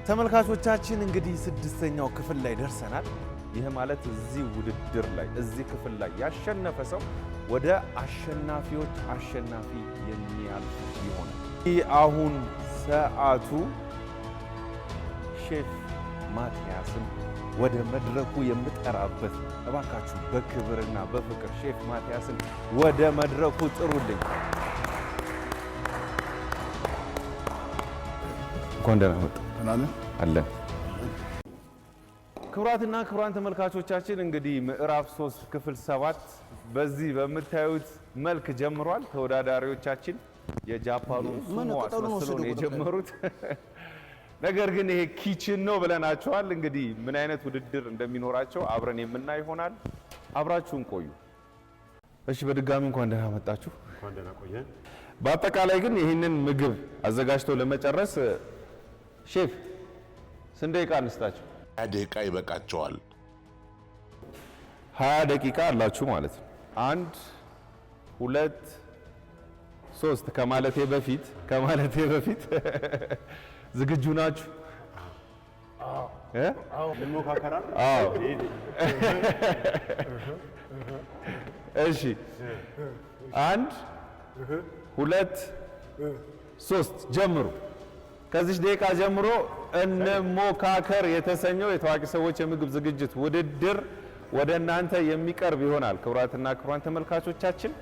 ተመልካቾቻችን፣ እንግዲህ ስድስተኛው ክፍል ላይ ደርሰናል። ይህ ማለት እዚህ ውድድር ላይ፣ እዚህ ክፍል ላይ ያሸነፈ ሰው ወደ አሸናፊዎች አሸናፊ የሚያልፍ ይሆናል። ይህ አሁን ሰዓቱ ሼፍ ማቲያስን ወደ መድረኩ የምጠራበት። እባካችሁ በክብርና በፍቅር ሼፍ ማቲያስን ወደ መድረኩ ጥሩልኝ። እንኳን ደህና መጡ። አለን። ክቡራትና ክቡራን ተመልካቾቻችን፣ እንግዲህ ምዕራፍ 3 ክፍል 7 በዚህ በምታዩት መልክ ጀምሯል። ተወዳዳሪዎቻችን የጃፓኑን ሱሞ አስመስሎ ነው የጀመሩት። ነገር ግን ይሄ kitchen ነው ብለናቸዋል። እንግዲህ ምን አይነት ውድድር እንደሚኖራቸው አብረን የምናይ ይሆናል። አብራችሁን ቆዩ። እሺ፣ በድጋሚ እንኳን ደህና መጣችሁ። እንኳን ደህና ቆየን። በአጠቃላይ ግን ይህንን ምግብ አዘጋጅተው ለመጨረስ ሼፍ ስንት ደቂቃ እንስጣቸው? 20 ደቂቃ ይበቃቸዋል። 20 ደቂቃ አላችሁ ማለት ነው። አንድ፣ ሁለት፣ ሶስት ከማለቴ በፊት ዝግጁ ናችሁ? እ? አዎ። እሺ፣ አንድ፣ ሁለት፣ ሶስት፣ ጀምሩ። ከዚህ ደቂቃ ጀምሮ እንሞካከር የተሰኘው የታዋቂ ሰዎች የምግብ ዝግጅት ውድድር ወደ እናንተ የሚቀርብ ይሆናል። ክቡራትና ክቡራን ተመልካቾቻችን።